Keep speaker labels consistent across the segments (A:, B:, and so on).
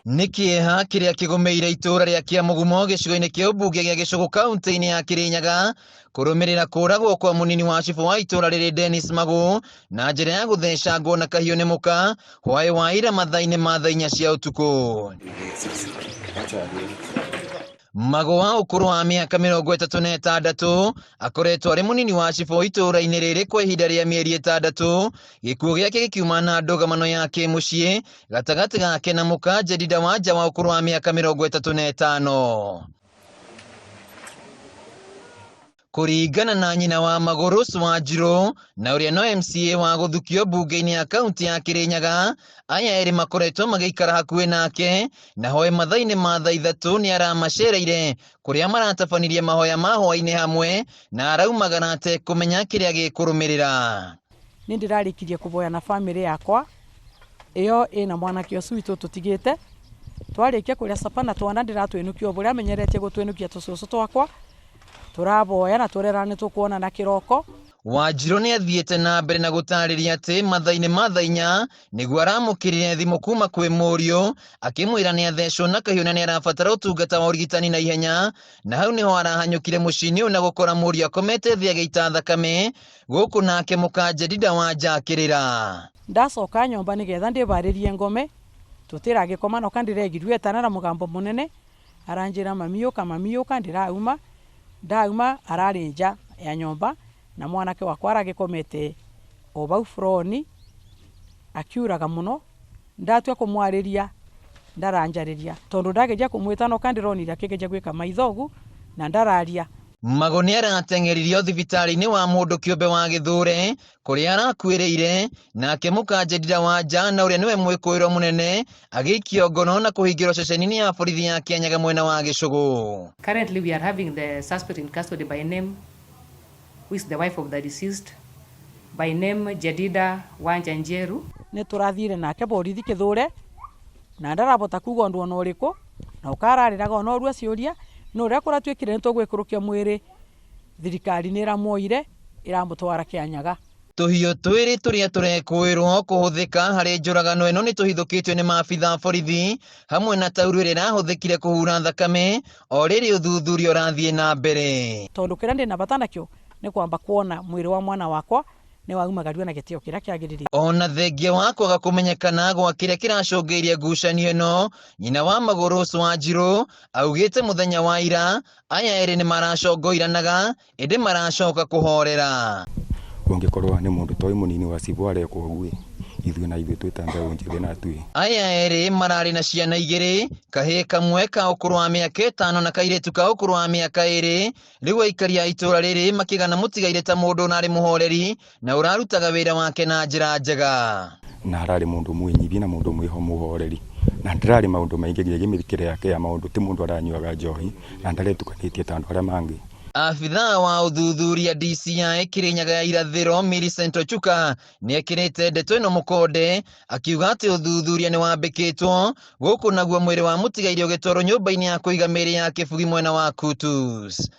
A: Nĩ kĩeha kĩrĩa kĩgũmĩire itũũra rĩa Kĩamũgumo gĩcigo-inĩ kĩa ũmbunge gĩa Gĩcũgũ kaunti-inĩ ya Kĩrĩnyaga kũrũmĩrĩra kũragwo kwa mũnini wa cibũ wa itũũra rĩrĩ Dennis Magũ na njĩra ya gũthecangwo na kahiũ nĩ mũka hwaĩ wa ira mathaa-inĩ ma thaa inya cia ũtukũ. Magũ wa ũkũrũ wa mĩaka 36 akoretwo arĩ mũnini wa cibũ itũũra-inĩ rĩrĩ kwa ihinda rĩa mĩeri 6 gĩkuũ gĩake gĩkiuma na ndũgamano ya kĩmũciĩ gatagatĩ gake na mũka Jedida Wanja wa ũkũrũ wa mĩaka 35. Kũringana na nyina wa Magũ Rose Wanjirũ na ũrĩa no MCA wa gũthukio mbunge-inĩ ya kaunti ya Kĩrĩnyaga, aya erĩ makoretwo magĩikara hakuhĩ nake na hoe mathaa-inĩ ma thaa 3 nĩ aramacereire kũrĩa maratabanirie mahoya ma hwaĩ-inĩ hamwe na araumagara atekũmenya kĩrĩa gĩkũrũmĩrĩra.
B: Nĩ ndĩrarĩkirie kũvoya na famĩlĩ yakwa ĩyo ĩna mwanake ũcio witũ tũtigĩte. Twarĩkia kũrĩa capa na twana ndĩratwĩnũkia o ũrĩa amenyeretie gũtwĩnũkia tũcũcũ twakwa. Tũravoya na tũrerana nĩ tũkuonana kĩroko.
A: Wanjirũ nĩ athiĩte na mbere na gũtarĩria atĩ mathaa-inĩ ma thaa 4 nĩguo aramũkĩrire thimũ kuma kwĩ mũriũ akĩmwĩra nĩ athecwo na kahiũ na nĩ arabatara ũtungata wa ũrigitani na ihenya, na hau nĩho arahanyũkire mũciĩ-inĩ ũyũ na gũkora mũriũ akomete thĩ agĩita thakame gũkũ nake mũka Jedida Wanja akĩrĩra.
B: Ndacoka nyũmba nĩgetha ndĩbarĩrie ngome tũtiragĩkoma no kandiregirwe etana na mũgambo mũnene aranjĩra mami ũka mami ũka ndĩrauma ndauma ararĩ nja ya nyũmba na mwanake wakwa aragĩkomete o bau froni akiuraga mũno ndatua kũmwarĩria ndaranjarĩria tondũ ndageria kũmwĩta no kandironire akĩgeria gwĩka maitho ũguo na ndararia.
A: Magũ nĩ arateng'eririo thibitarĩ-inĩ wa mũndũ kĩũmbe wa Gĩthũre kũrĩa arakuĩrĩire nake mũka Jedida Wanja na ũrĩa nĩwe mwĩkũĩrwo mũnene agĩikio ngono na kũhingĩrwo ceceni-inĩ ya borithi ya Kĩanyaga mwena wa Gĩcũgũ.
C: Currently we are having the suspect in custody by name who is the wife of the deceased by name Jedida Wanja Njeru.
B: Nĩ tũrathire nake borithi Gĩthũre na ndarabota kuga ũndũ ona ũrĩkũ na ũkararĩraga ona ũrua ciũria no ũrĩa kũratuĩkire nĩ tũgwĩkũrũkia mwĩrĩ thirikari nĩ ĩramuoire ĩramũtwara Kĩanyaga.
A: Tũhiũ twĩrĩ tũrĩa tũrekũĩrwo kũhũthĩka harĩ njũragano ĩno nĩ tũhithũkĩtio nĩ maabitha a borithi hamwe na taurũ ĩrĩa ĩrahũthĩkire kũhura thakame o rĩrĩ ũthuthuria ũrathiĩ na mbere.
B: Tondũ kĩrĩa ndĩna bata nakĩo nĩ kwamba kuona mwĩrĩ wa mwana wakwa nĩ waumagario na gĩtĩo kĩrĩa kĩagĩrĩire.
A: Ona thengia wa kwaga kũmenyekana gwa kĩrĩa kĩracũngĩrĩria ngucanio ĩno, nyina wa Magũ Rose Wanjirũ augĩte mũthenya wa ira aya erĩ nĩ maracongoiranaga ĩndĩ maracoka kũhorera.
D: Ũngĩkorwo nĩ mũndũ toĩ mũnini wa cibũ arekwo ũguo ithuĩ na ithuĩ twĩta mbeũ njĩthĩ na tuĩ.
A: Aya erĩ mararĩ na ciana igĩrĩ, kahĩĩ kamwe ka ũkũrũ wa mĩaka 5 na kairĩtu ka ũkũrũ wa mĩaka 2. Rĩu aikari a itũũra rĩrĩ makĩgana mũtigaire ta mũndũ ũnarĩ mũhoreri na ũrarutaga wĩra wake na njĩra njega.
D: Na ararĩ mũndũ mwĩnyihia na mũndũ mwĩho mũhoreri na ndararĩ maũndũ maingĩ nginya mĩrutĩre yake ya maũndũ ti mũndũ aranyuaga njohi na ndaretukanĩtie ta andũ arĩa mangĩ.
A: Abithaa wa ũthuthuria DCI Kĩrĩnyaga ya Irathĩro Millicent Ochuka nĩ ekĩrĩte ndeto ĩno mũkonde akiuga atĩ ũthuthuria nĩ wambĩkĩtwo gũkũ naguo mwĩrĩ wa mũtigaire ũgĩtwarwo nyũmba-inĩ ya kũiga mĩĩrĩ ya Kĩbugi mwena wa Kutus.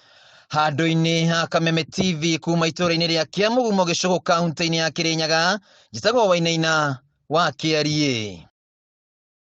A: Handũ-inĩ ha Kameme TV kuma itũũra-inĩ rĩa Kĩamũgumo Gĩcũgũ kaunti-inĩ ya Kĩrĩnyaga, njĩtagwo Wainaina wa Kĩariĩ.